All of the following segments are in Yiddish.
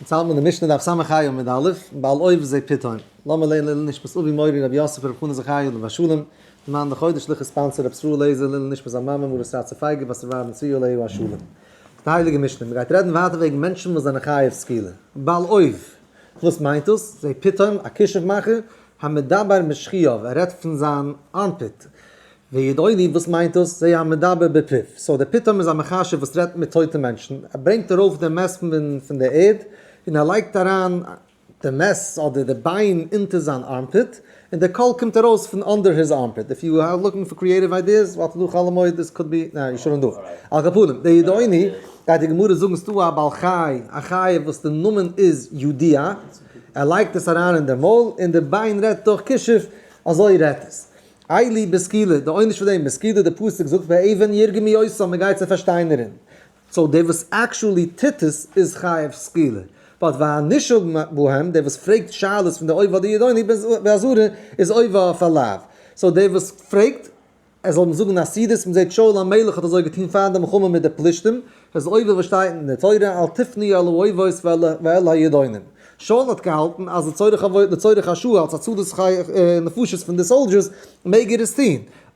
אונז האלט מען די משנה דף ס"ה עמוד א', בעל אוב זה פיתום. לאמיר לערנען לעילוי נשמת אבי מורי רבי יוסף רבי חנא זכריה עליו השלום, למען די חודש ליכע sponsor רבי ישראל לעזער לעילוי נשמת זיין מאמע מרת רצה פייגא בת רבי אהרן צבי עליו השלום. די הייליגע משנה, מען גייט רעדן ווייטער וועגן מענטשן וואס זענען חייב סקילה. בעל אוב, וואס מיינט דאס? זה פיתום, א כישוף מאכער, המדבר משחיו, ער רעדט פון זיין armpit. וידעוני, וואס מיינט דאס? זה המדבר בפיו. so דער פיתום איז א מכשף וואס רעדט מיט טויטע מענטשן. ער ברענגט ארויף דעם מת פון דער ערד, און ער לייגט אריין די מת אדער די ביין אונטער זיין armpit, און דער קול קומט ארויס פון under his armpit. If you are looking for creative ideas, וואלט דא חול המועד, this could be, ניין, you shouldn't do it. על כל פנים, דער ידעוני, גייט די גמרא זאגן ס'דא א בעל חי, א חיה וואס די נאמען איז יודיע, ער לייגט עס אריין אין די מויל, און די ביין רעדט דורך כישוף, אזוי רעדט עס. אלו בסקילה, די עונש פון דעם בסקילה, די פסוק זאגט באבן ירגמו אותם, מען גייט זיי פארשטיינערן. so דער וואס actually טוט עס איז חייב סקילה. but והנשאל בהם, דער וואס פרעגט שאלות פון די אוב אדער ידעוני באזהרה איז עובר אויף א לאו. so דער וואס פרעגט ער זאל אים זאגן עתידות, מען זעט שאול המלך האט אזוי געטון פאר די מלחמה מיט די פלישתים, עס איז עובר וואס שטייט אין די תורה אל תפנו אל האובות ואל הידעונים. שאול האט געהאלטן אז לצורך השעה אלס הצלת נפשות פון די soldiers מעג ער עס טון,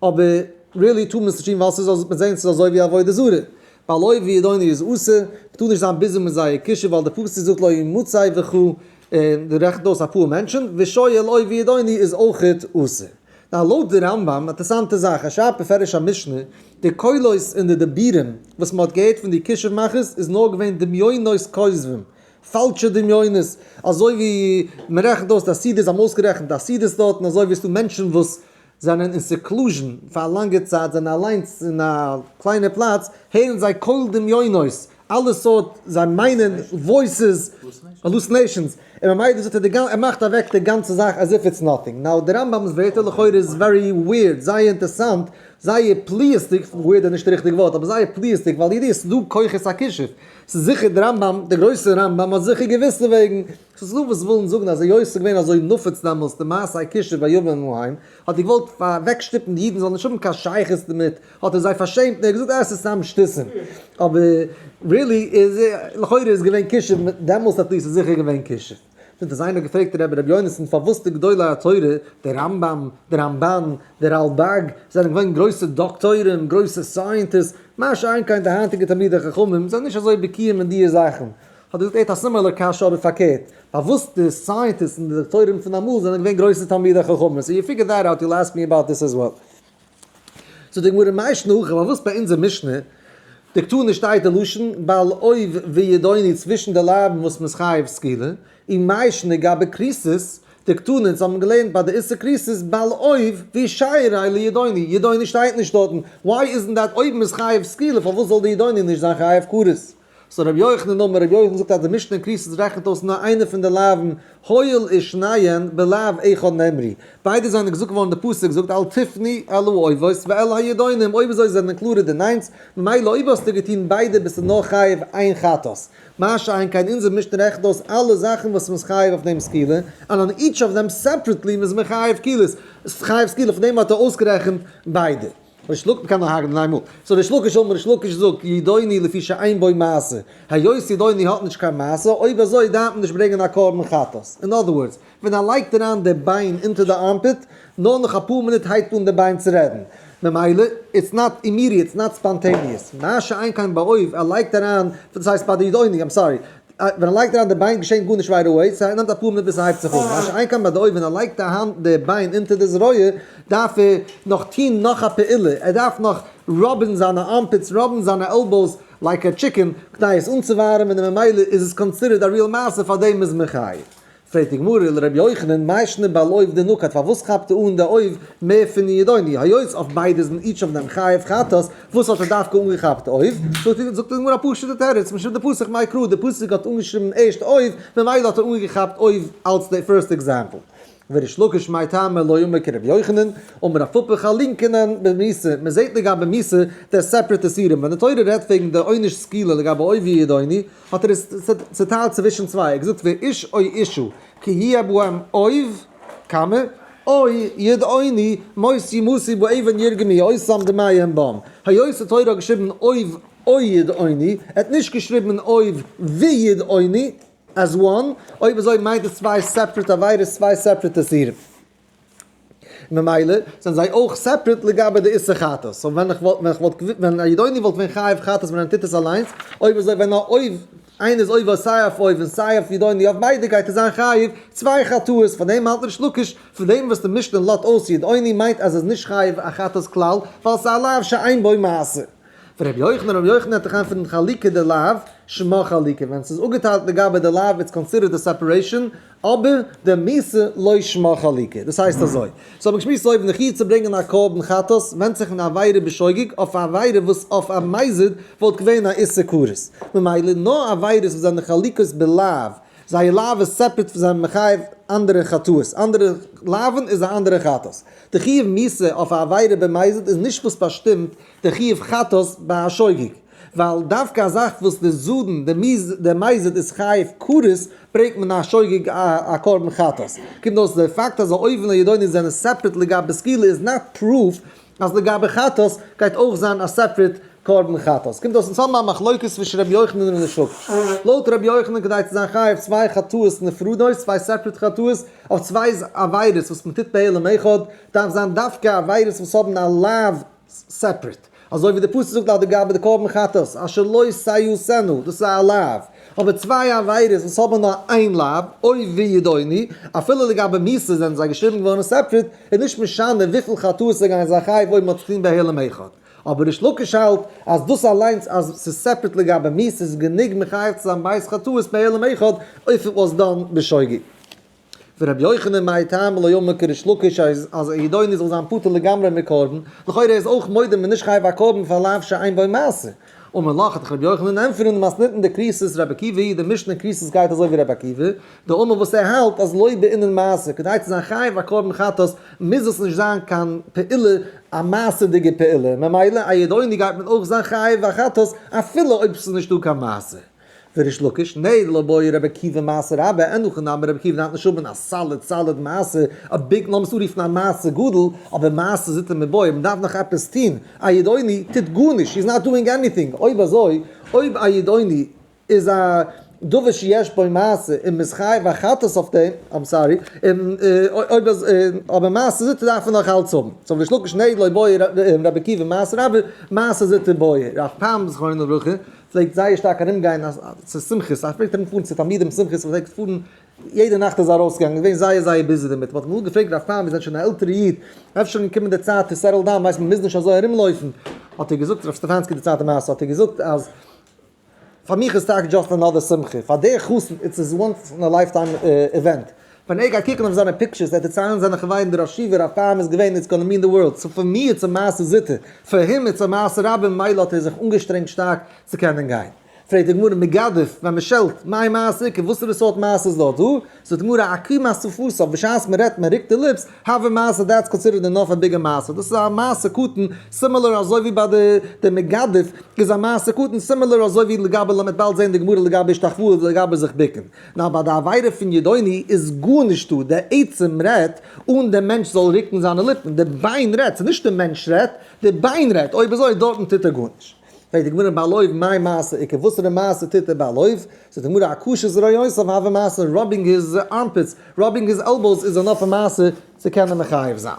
אבער really טאר מען עס נישט טון ווייל ס'איז מיר זעהן ס'איז אזוי ווי עבודה זרה. בעל אוב וידעוני איז אסור, מ'טאר נישט זיין busy מיט זייער כישוף ווייל די פסוק זאגט לא ימצא וכו' און דו רעכנט אויס אפאר מענטשן, ושואל אוב וידעוני איז אויכעט אסור. now לויט די רמב"ם, אינטערסאנטע זאך, ער שרייבט בפירוש א משנה, די קולות און די דיבורים וואס מען האט געהערט פון די כישוף מאכערס איז נאר געווען דמיונות כוזבים, פאלשע דמיונות, אזוי ווי מען רעכנט אויס די עתידות, זיי האבן אויסגערעכנט די עתידות דארטן, אזוי ווי עס איז דא מענטשן וואס זענען אין seclusion פאר א לאנגע צייט, זענען אליינס אין א קליינע פלאץ, הערן זיי קול דמיונות, אלע סארט, זיי מיינען voices, hallucinations, און ממילא זאגט ער די גאנ, ער מאכט אוועק די גאנצע זאך as if it's nothing. Now די רמב"ם'ס ווערטער לכאורה איז very weird, זייער אינטערסאנט, זייער פליאות'דיג, weird איז נישט די ריכטיגע ווארט, אבער זייער פליאות'דיג, ווייל ידיעה ס'איז דא כוחות הכישוף, ס'איז זיכער די רמב"ם, די גרויסע רמב"ם האט זיכער געוואוסט דערוועגן, ס'איז דא וואס ווילן זאגן אז היות ס'איז געווען אזוי נפוץ דעמאלס די מעשה הכישוף בימים ההם, האט ער געוואלט אוועקשטופן די אידן זאלן נישט האבן קיין שייכות דערמיט, האט ער זיי פארשעמט און ער האט געזאגט אה ס'איז סתם שטותים, אבער really איז לכאורה איז געווען כישוף דעמאלס at least איז זיכער געווען כישוף. פונקט אז איינער האט געפרעגט רבי רבי יונתן פארוואס די גדולי התורה, דער רמב"ם, דער רמב"ן, דער רלב"ג, זענען געווען גרויסע דאקטוירים, גרויסע scientists, מה שאין כן די היינטיגע תלמידי חכמים זענען נישט אזוי בקיאים אין דיע זאכן. האט ער געזאגט ער האט א similar קשיא אבער פארקערט, פארוואס די scientists און די דאקטוירים פון אמאל זענען געווען גרויסע תלמידי חכמים, so you figure that out, you'll ask me about this as well. זאגט די גמרא מאי שנא הכא, פארוואס ביי אונזער משנה דקתני שטייט די לשון בעל אוב וידעוני צווישן די לאווין וואס מ'איז חייב סקילה, און מאי שנא גבי כריתות דקתני אונז האבן געלערנט ביי די איסור כריתות בעל אוב ושייריה לידעוני, ידעוני שטייט נישט דארטן, why isn't that אויב מ'איז חייב סקילה פארוואס זאל די ידעוני נישט זיין חייב כרת? So רבי יוחנן אמר, רבי יוחנן זאגט אז די משנה אין כריתות רעכנט אויס נאר איינע פון די לאווין, הואיל ושניהן בלאו אחד נאמרו, ביידע זענען געזאגט געווארן די פסוק זאגט אל תפנו אל האובות ואל הידעונים, אויב אזוי זענען קלארער די ניינס, ממילא אויב האסטו געטון ביידע ביסטו נאר חייב איין חטאת, מה שאין כן אונזער משנה רעכנט אויס אלע זאכן וואס מ'איז חייב אויף דעם סקילה, and on each of them separately מ'איז מחייב קולות, חייב סקילה, פון דעם האט ער אויסגערעכנט ביידע. ריש לקיש קען מען הרג'נען איינמאל. So ריש לקיש אמר ריש לקיש זאגט ידעוני לפי שאין בו מעשה. היות ידעוני האט נישט קיין מעשה, אויב אזוי דארף מען נישט ברענגען א קרבן חטאת. In other words, ווען ער לייגט אריין די ביין אונטער די armpit, נאר נאך אפאר מינוט הייבט אן די ביין צו רעדן. ממילא, it's not immediate, it's not spontaneous. מה שאין כן באוב, ער לייגט אריין, דאס הייסט ביי די ידעוני, I'm sorry, ווען ער לייגט אריין די ביין געשענט גארנישט right away, ס'נעמט אפאר מינוט ביז ס'הייבט זיך אן, מה שאין כן ביי די אוב ווען ער לייגט די האנט די ביין אונטער די זרוע דארף ער נאך טוהן נאך א פעולה, ער דארף נאך rub ן זיינע armpits, rub ן זיינע elbows like a chicken כדי עס אנצואווארעמען און ממילא איז עס considered א real מעשה פארדעם איז מען חייב. פרעגט די גמרא לרבי יוחנן מאי שנא בעל אוב דנקט פארוואס כאפט ער אן די אוב מער פון די ידעוני היות אויף ביידע איז מען each of them חייב חטאת וואס האט ער דווקא אנגעכאפט אוב? זאגט די גמרא א פשוטע תירוץ משום דפתח מאי קרא די פסוק האט אנגעשריבן ערשט אוב ממילא האט ער אנגעכאפט אוב אלס די first example. וריש לקיש מאי טעמא לא אמר כרבי יוחנן, אמר רב פפא חלוקינן במיתה, מען זעט לגבי מיתה די separate איסורים, ווען די תורה רעדט וועגן די עונש סקילה לגבי אוב וידעוני, האט ער עס צוטיילט צווישן צוויי, ער האט געזאגט ואיש או אשה כי יהיה בהם אוב, comma, או ידעוני מות יומתו באבן ירגמו אותם דמיהם בם, היות די תורה האט געשריבן אוב או ידעוני, ער האט נישט געשריבן אוב וידעוני. as one, אויב אזוי מיינט עס צוויי separate עבירות, צוויי separate איסורים. ממילא זענען זיי אויך separate לגבי די איסור חטאת. So ווען איך וואלט, ווען איך וואלט, ווען א ידעוני וואלט ווען חייב חטאת ווען ער טוט עס אליינס, אויב אזוי ווען א אויב איינער איז עובר סיי אויף אוב און סיי אויף ידעוני אויף ביידע גייט ער זיין חייב צוויי חטאות, פאר דעם האלט ריש לקיש, פון דעם וואס די משנה לאזט אויס ידעוני מיינט אז ער איז נישט חייב א חטאת כלל, ווייל ס'איז א לאו שאין בו מעשה. ורבי יוחנן, רבי יוחנן האט דאך איינפאר חלוקה דלאו שמה חלוקה, ווען ס'איז אפגעטיילט לגבי די לאו it's considered a separation, אבער די מיתה לא שמה חלוקה, דאס הייסט אזוי, ס'האט מען געשמועסט אויבן די חיוב צו ברענגען א קרבן חטאת ווענדט זיך אין עבירה בשוגג אויף א עבירה וואס אויף א מזיד וואלט געווען א איסור כרת, ממילא נאר עבירות וואס זענען חלוקות בלאו, זייער לאו איז separate פון זענען מחייב אנדערע חטאות, אנדערע לאוו'ן איז א אנדערע חטאת. די חיוב מיתה אויף א עבירה במזיד איז נישט וואס באשטימט די חיוב חטאת ביי א שוגג, ווייל דווקא א זאך וואס די זדון, די מזיד איז חייב כרת, ברענגט מען א שוגג א קרבן חטאת. קומט אויס די פאקט אז א אוב און א ידעוני זענען separate לגבי סקילה איז not proof אז לגבי חטאת גייט אויך זיין א separate קרבן חטאת. קומט אויס אונז האבן א מחלוקת צווישן רבי יוחנן און ריש לקיש. לויט רבי יוחנן כדי צו זיין חייב צוויי חטאות נפרדות, צוויי separate חטאות, אויף צוויי עבירות וואס מען טוט בהעלם אחד, דארף זיין דווקא עבירות וואס האבן א לאו separate. אזוי ווי די פסוק זאגט לגבי די קרבן חטאת, אשר לא תעשינו, דאס איז א לאו. אבער צוויי עבירות וואס האבן נאר איין לאו, אוב וידעוני, אפילו לגבי מיתה זענען זיי געשריבן געווארן separate, איז נישט משנה וויפיל חטאות זיי גייען זיין חייב אויב מען האט געטון בהעלם אחד. אבער ריש לקיש האלט אז דאס אליינס אז ס'איז separate לגבי מיתה איז גענוג מחייב צו זיין ב' חטאות בהעלם אחד if it was done בשוגג. ורבי יוחנן מאי טעמא לא אמר כריש לקיש אז אז א ידעוני זאל זיין פטור לגמרי מקרבן, לכאורה איז אויך מודה מען נישט חייב א קרבן פאר לאו שאין בו מעשה. אמר לך האט דאך רבי יוחנן ענטפערן מתניתין דכריתות רבי עקיבא היא, די משנה כריתות גייט אזוי ווי רבי עקיבא, דאמר וואס ער האלט אז לא בעינן מעשה, כדי צו זיין חייב א קרבן חטאת מוז עס נישט זיין קיין פעולה א מעשה'דיגע פעולה, ממילא א ידעוני גייט מען אויך זיין חייב א חטאת אפילו אויב ס'איז נישטא קיין מעשה. וריש לקיש, נע, לא בעי רבי עקיבא מעשה רבה, אין הכי נמי רבי עקיבא דארף נישט האבן א solid solid מעשה, א big לאמיר עס אנרופן א מעשה גדול, אבער מעשה זיטא מיבעיא, מען דארף נאך עפעס טון, א ידעוני טוט גארנישט, he's not doing anything, אויב אזוי, אויב א ידעוני איז א דבר שיש בו מעשה און מ'איז חייב א חטאת אויף דעם, I'm sorry, און אויב אז, אבער מעשה זיטא דארף מען נאך אלץ האבן, so ריש לקיש נע, לא בעי רבי עקיבא מעשה רבה, מעשה זיטא בעי, רב פאם זכרונו לברכה פלעגט זייער שטארק ארום גיין צו שמחות, ער פלעגט ארום פארן צו תלמידים שמחות, ער פלעגט פארן יעדע נאכט איז ער ארויסגעגאנגען, געווען זייער זייער busy דערמיט, מען האט אמאל געפרעגט רב פאם איר זענט שוין א עלטערע איד, אפשר איז געקומען די צייט to settle down, ווייסט מען מוז נישט אזוי ארום לויפן, האט ער געזאגט, רב סטעפאנסקי דערציילט די מעשה, האט ער געזאגט אז פאר מיך איז טאקע just another שמחה, פאר דער חתן it's is once in a lifetime event, ווען ער גייט קוקן אויף זיינע pictures ער דערציילן זיינע חברים דער ראש ישיבה רב פאם איז געווען it's gonna mean the world, so פאר מיר it's א מעשה זוטא, פאר אים it's א מעשה רבה ממילא האט ער זיך אנגעשטרענגט שטארק צו קענען גיין. פרעגט די גמרא מגדף ווען מען שעלט, מאי מעשה איכא וואסערע סארט מעשה איז דארט דא? זאגט די גמרא עקימת שפתיו בשעת מען רעדט מען רוקט די lips, הוי מעשה that's considered enough א bigger מעשה, דאס איז א מעשה קטן similar אזוי ווי ביי די די מגדף איז א מעשה קטן similar אזוי ווי לגבי לאמיר באלד זען די גמרא לגבי השתחוואה לגבי זיך ביקן. נאר ביי די עבירה פון ידעוני איז גארנישטא, די עצם רעדט אן די מענטש זאל רוקן זיינע ליפן, די ביין רעדט, ס'איז נישט די מענטש רעדט, די ביין רעדט, אויב אזוי דארטן טוט ער גארנישט. פרעגט די גמרא בעל אוב מאי מעשה איכא, וואסערע מעשה טוט דער בעל אוב? זאגט די גמרא הכשת זרועותיו הוי מעשה, rubbing his armpits, rubbing his elbows איז enough א מעשה צו קענען מחייב זיין.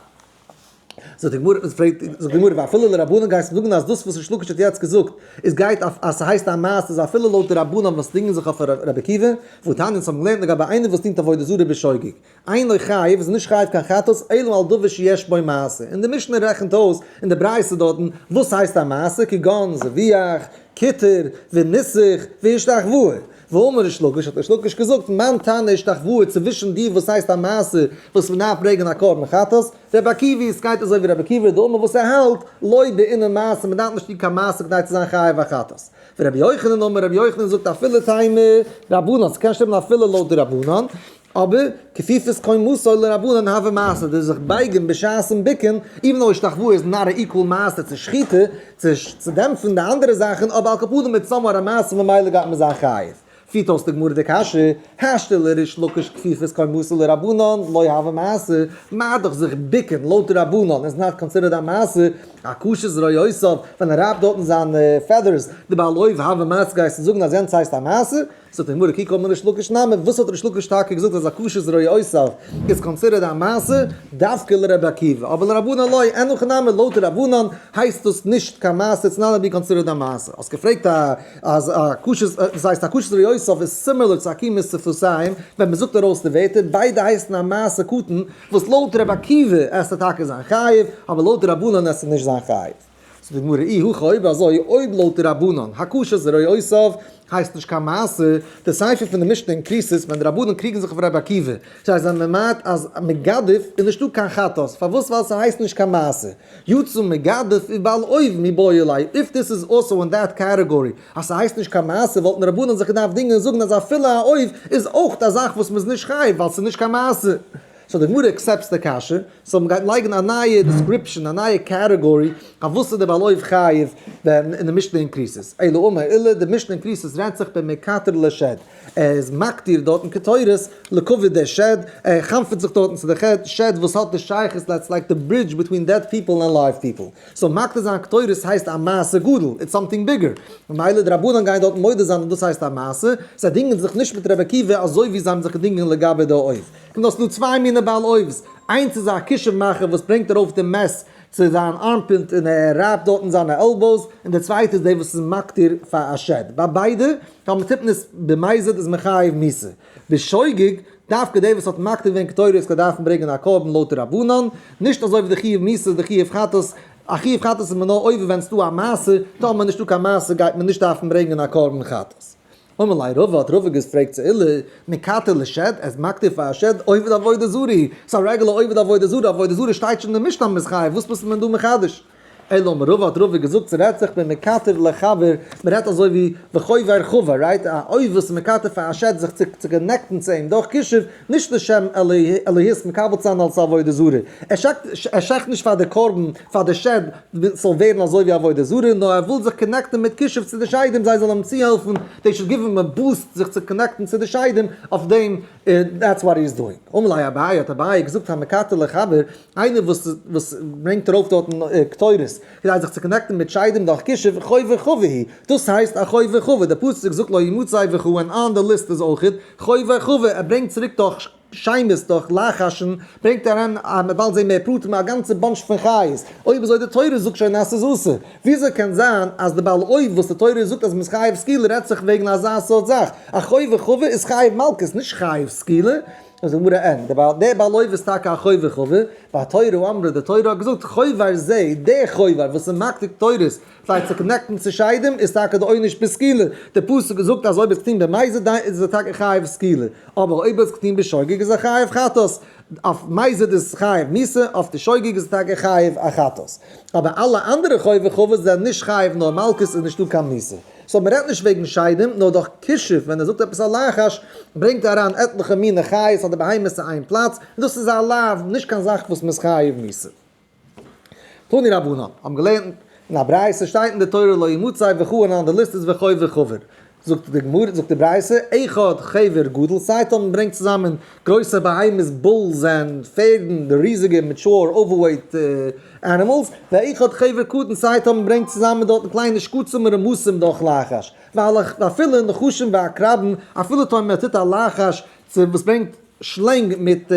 זאגט די גמרא, פרעגט זאגט די גמרא ואפילו לרבנן גייסט זאגן אז דאס וואס ריש לקיש האט יעצט געזאגט איז גייט אויף אז ס'הייסט א מעשה איז אפילו לויט די רבנן וואס דינגען זיך אויף רבי עקיבא, והתניא אונז האבן געלערנט לגבי איינער וואס דינט עבודה זרה בשוגג, אינו חייב איז נישט חייב קיין חטאת אלא על דבר שיש בו מעשה, און די משנה רעכנט אויס אין די ברייתא דארטן וואס הייסט א מעשה כגון זביח, כיתר, וניסוך, והשתחוואה. ואמר ריש לקיש, האט ריש לקיש געזאגט, מאן תנא השתחוואה צווישן די וואס הייסט א מעשה וואס מען דארף ברענגען א קרבן חטאת, רבי עקיבא, עס גייט אזוי ווי רבי עקיבא, דאמר וואס ער האלט, לא בעינן מעשה, מען דארף נישט טון קיין מעשה כדי צו זיין חייב א חטאת. ורבי יוחנן אמר, רבי יוחנן זאגט אפילו תימא רבנן, ס'קען שטימען אפילו לויט די רבנן, אבער כפיפת קומתו לרבנן הוי מעשה, דאס זיך בייגן בשעת'ן ביקן, even though השתחוואה איז not א equal מעשה צו שחיטה, צו דעמפן די אנדערע זאכן, אבער על כל פנים מיט somewhat א מעשה ממילא גייט מען זיין חייב. פירט אויס די גמרא די קשיא, השתא לריש לקיש כפיפת קומתו לרבנן לא הוי מעשה, מה דאך זיך ביקן לויט די רבנן איז not considered א מעשה, הכשת זרועותיו, ווען ער רייבט דארטן זיינע feathers, די בעל אוב הוי מעשה גייסטו זאגן אז יענץ הייסט א מעשה? זאגט די גמרא כי קאמר ריש לקיש נמי, וואס האט ריש לקיש טאקע געזאגט אז הכשת זרועותיו איז considered א מעשה? דווקא לרבי עקיבא, אבער לרבנן לא, אין הכי נמי, לויט רבנן הייסט דאס נישט קיין מעשה, it's not be considered א מעשה. האסט געפרעגט אז הכשת, דאס הייסט הכשת זרועותיו איז similar צו עקימת שפתיים, ווען מען זאגט ארויס די ווערטער, ביידע הייסן א מעשה קטן, וואס לויט רבי עקיבא עסט טאקע זיין חייב, אבער לויט רבנן עסט נישט זיין חייב. זאגט די גמרא אי הכי אויב אזוי אויב לויט די רבנן הכשת זרועותיו הייסט נישט קיין מעשה, די סיפא פון די משנה אין כריתות ווען די רבנן קריגן זיך אויף רבי עקיבא, זיי זענען ממעט אז מגדף איז נישטא קיין חטאת, פארוואס ווייל ס'הייסט נישט קיין מעשה, יצא מגדף ובעל אוב מיבעי ליה, if this is also in that category אז ס'הייסט נישט קיין מעשה וואלטן די רבנן זיך געדארפט דינגען און זאגן אז אפילו א אוב איז אויך א זאך וואס מ'איז נישט חייב ווייל ס'איז נישט קיין מעשה. so די גמרא accept ס די קשיא, so מ'גייט לייגן א נייע description, א נייע category, אויף וואס איז די בעל אוב חייב ווען אין די משנה אין כריתות. אלא אמר עולא, די משנה אין כריתות רעדט זיך במקטר לשד, ער איז מקטיר דארטן קטורת לכבוד דער שד, ער חנפ'עט זיך דארטן צו די שד וואס האט די שייכות that's like the bridge between dead people and live people. so מקטיר זיין קטורת הייסט א מעשה גדול, it's something bigger. ממילא די רבנן גייען דארטן מודה זיין אז דאס הייסט א מעשה, זיי דינגען זיך נישט מיט רבי עקיבא אזוי ווי זיי האבן זיך געדינגען לגבי די אוב. קומט אויס ס'דא צוויי מיני בעל אוב'ס, איינס איז א כישוף מאכער וואס ברענגט ארויף די מת צו זיין armpit און ער רייבט דארטן זיינע elbows, און די צווייטע איז דער וואס איז מקטיר פאר א שד. ביי ביידע, טאמער טוט מען עס במזיד איז מען חייב מיתה. בשוגג, דווקא דער וואס האט מקטיר געווען קטורת קען דארפן ברענגען א קרבן לויט די רבנן, נישט אזוי ווי די חיוב מיתה איז די חיוב חטאת, א חיוב חטאת איז מען נאר עובר ווען ס'דא א מעשה, טאמער נישטא קיין מעשה גייט מען נישט דארפן ברענגען א קרבן חטאת. אמר ליה רבא, האט רבא געפרעגט צו עולא, מקטר לשד, ער איז מקטיר פאר א שד, עובד עבודה זרה, ס'איז א רעגולער עובד עבודה זרה, עבודה זרה שטייט שוין אין די משנה אז מ'איז חייב, וואס ביסטו מען דא מחדש? אלא אמר רבא, האט רבא געזאגט, ס'רעדט זיך במקטר לחבר, מ'רעדט אזוי ווי וחובר חבר, right? א עובד וואס איז מקטר פאר א שד זיך צו connect ן צו אים דורך כישוף, נישט לשם אלוהית מקבל צו זיין אלס עבודה זרה, ער שעכט נישט פאר די קרבן פאר די שד ס'זאל ווערן אזוי ווי עבודה זרה, נאר ער וויל זיך connect ן מיט כישוף צו די שדים זיי זאלן אים צוהעלפן, they should give him a boost זיך צו connect ן צו די שדים, אויף דעם that's what he is doing. אמר ליה אביי, האט אביי געזאגט המקטר לחבר, איינער וואס וואס ברענגט ארויף דארטן קטורת כדי זיך צו connect ן מיט שדים דורך כישוף, חובר חבר הוא, דאס הייסט א חובר חבר, דער פסוק זאגט לא ימצא וכו' און on the list איז אויכעט חובר חבר, ער ברענגט צוריק דורך שמות דורך לחשן, ברענגט אריין א מען באלד זעהן מער פרטים א גאנצע bunch פון חיות, אויב אזוי די תורה זאגט שוין אז ס'איז אסור, וויאזוי קען זיין אז די בעל אוב וואס די תורה זאגט אז מ'איז חייב סקילה רעדט זיך וועגן אזא סארט זאך, א חובר חבר איז חייב מלקות נישט חייב סקילה? זאגט די גמרא אין, דער בעל אוב איז טאקע א חובר חבר, והתורה אמרה די תורה האט געזאגט חובר זה, דער חובר וואס איז מקטיר קטורת זיי צו connect ן צו שדים איז טאקע די עונש בסקילה, די פסוק זאגט אז אויב איז געטון במזיד איז ער טאקע חייב סקילה, אבער אויב איז געטון בשוגג איז ער חייב חטאת, אויף מזיד איז חייב מיתה, אויף די שוגג איז ער טאקע חייב א חטאת. אבער אלע אנדערע חובי חובות זענען נישט חייב נאר מלקות איז נישטא קיין מיתה. so מ'רעדט נישט וועגן שדים, נאר דורך כישוף, ווען ער זאגט עפעס א לחש, ברענגט ער אריין עטליכע מיני חיות אדער בהמות צו איין פלאץ, און דאס איז א לאו, נישט קיין זאך וואס מ'איז חייב מיתה. תנו רבנן, האבן געלערנט אין א ברייתא, שטייט אין די תורה לא ימצא וכו' און on the list איז וחובר חבר. זאגט די גמרא, זאגט די ברייתא, אחד חבר גדול, סיי טאמער מ'ברענגט צוזאמען גרויסע בהמות, bulls and פערדן, די ריזיגע mature overweight animals, ואחד חבר קטן, סיי טאמער מ'ברענגט צוזאמען דארטן קליינע שקצים און רמסים דורך לחש, ואפילו נחשים ועקרבים, אפילו טאמער מ'טוט א לחש צו וואס ברענגט שלענג מיט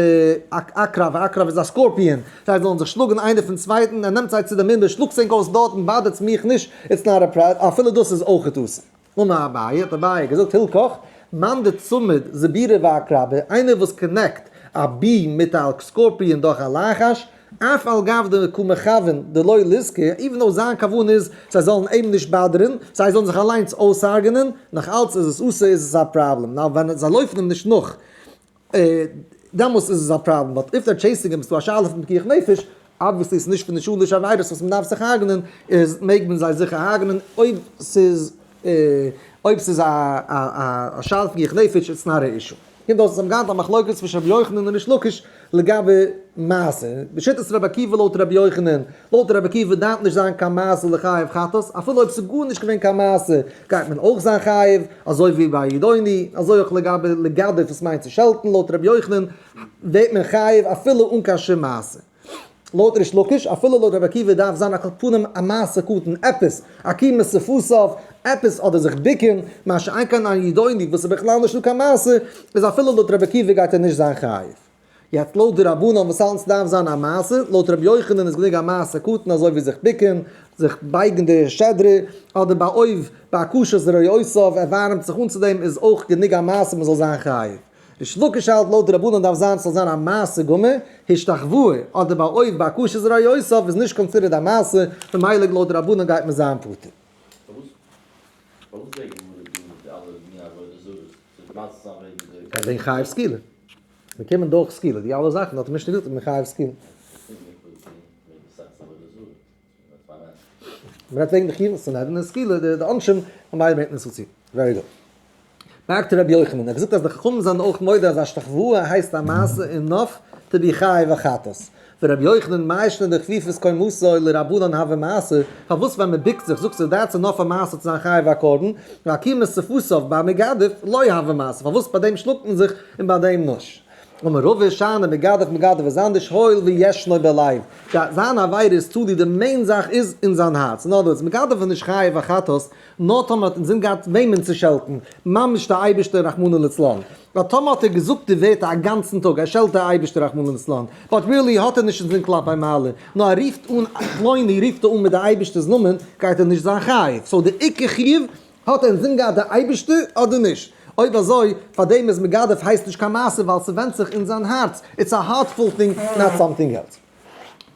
עקרב, עקרב איז א scorpion, זיי זאלן זיך שלאגן איינער פון צווייטן, ער נעמט זיי צו די מדבר, שלאגטס ענק אויס דארטן, bother טס מיך נישט, it's not a problem, אפילו דאס איז אויכעט אסור. אמר אביי, האט אביי געזאגט, הילכך, מאן דצמיד זיבורא ועקרבא, איינער וואס connect א bee מיט א scorpion דורך א לחש, אף על גב דקא מכוון דלא ליזקיה, even though זיין כוונה איז זיי זאלן אים נישט bother ן, זיי זאלן זיך אליינס אויסהרג'נען, נאך אלץ איז עס אסור איז עס א פראבלעם, נאר ווען זיי לויפן אים נישט נאך דעמאלס איז עס א פראבלעם, but if they're chasing אים איז דא א שאלה פון פיקוח נפש, obviously איז נישט פון די שלש עבירות וואס מ'דארף זיך הרג'נען, איז מעג מען זיי זיכער הרג'נען אויב ס'איז אויב ס'איז א שאלה פון פיקוח נפש it's not a issue. קומט אויס אז זיי האבן געהאט א מחלוקת צווישן רבי יוחנן און ריש לקיש לגבי מעשה. בשיטת רבי עקיבא לויט רבי יוחנן, לויט רבי עקיבא דארף נישט זיין קיין מעשה לחייב חטאת, אפילו אויב ס'איז גארנישט געווען קיין מעשה גייט מען אויך זיין חייב, אזוי ווי ביי ידעוני, אזוי אויך לגבי לגדף וואס מיינט צו שעלטן, לויט רבי יוחנן ווערט מען חייב אפילו אן קיין שום מעשה. לויט ריש לקיש, אפילו לויט רבי עקיבא דארף זיין על כל פנים א מעשה קטן, עפעס, עקימת שפתיו, עפעס אדער זיך ביקן, מה שאין כן א נידוני וואס איז בכלל נישטא קיין מעשה, איז אפילו לויט רבי עקיבא גייט ער נישט זיין חייב. יעצט לויט די רבנן וואס האלטן ס'דארף זיין א מעשה, לויט רבי יוחנן איז גענוג א מעשה קטן אזוי ווי זיך ביקן, זיך בייגן די שדרה, אדער ביי אוב ביי הקשת זרועותיו, ער ווארעמט זיך אן צו דעם איז אויך גענוג א מעשה מ'זאל זיין חייב. ריש לקיש האלט לויט די רבנן דארף זיין ס'זאל זיין א מעשה גמור, השתחוואה, אדער ביי אוב ביי הקשת זרועותיו איז נישט considered א מעשה, ממילא לויט די רבנן גייט מען זיין פטור. פארוואס די גמרא דא מיט די אלע מיני עבודה זרות? ס'איז מצה זיין וועגן די. וועגן חייב סקילה. מיר קומען דורך סקילה, די אלע זאכן האט די משנה געזאגט אז מען חייב סקילה. מען רעדט וועגן די חיוב סנהדרין און סקילה, די עונשים, ממילא ברענגט מען עס צו. Very good. Back to רבי יוחנן, ער האט געזאגט אז די חכמים זענען אויך מודה אז השתחוואה הייסט א מעשה enough to be חייב א חטאת. ורבי יוחנן מאי שנא דכפיפת קומתו לרבנן הוה מעשה, פארוואס ווען מען ביקט זיך זאגסטו that's enough א מעשה צו זיין חייב א קרבן, ועקימת שפתיו ביי מגדף לא הוה מעשה, פארוואס ביי דעם שלאגט מען זיך און ביי דעם נישט? אמר רבא שאני מגדף מגדף איז אנדערש הואיל וישנו בלב, זיין עבירה איז תלוי די main זאך איז אין זיין הארץ, אין other words מגדף איז נישט חייב א חטאת נאר טאמער האט אינזין געהאט וועמען צו שעלטן, ממש די אייבערשטער רחמנא לצלן, ווייל טאמער האט ער געזאגט די ווערטער א גאנצן טאג ער שעלט די אייבערשטער רחמנא לצלן, but really האט ער נישט אינזין כלפי מעלה, נאר ער רופט אן פלוני רופט ער אן מיט די אייבערשטער'ס נאמען, גייט ער נישט זיין חייב, so די עיקר חיוב האט ער אינזין געהאט די אייבערשטער אדער נישט? אויב אזוי פארדעם איז מגדף הייסט נישט קיין מעשה ווייל ס'ווענדט זיך אין זיין הארץ, it's a heartful thing not something else.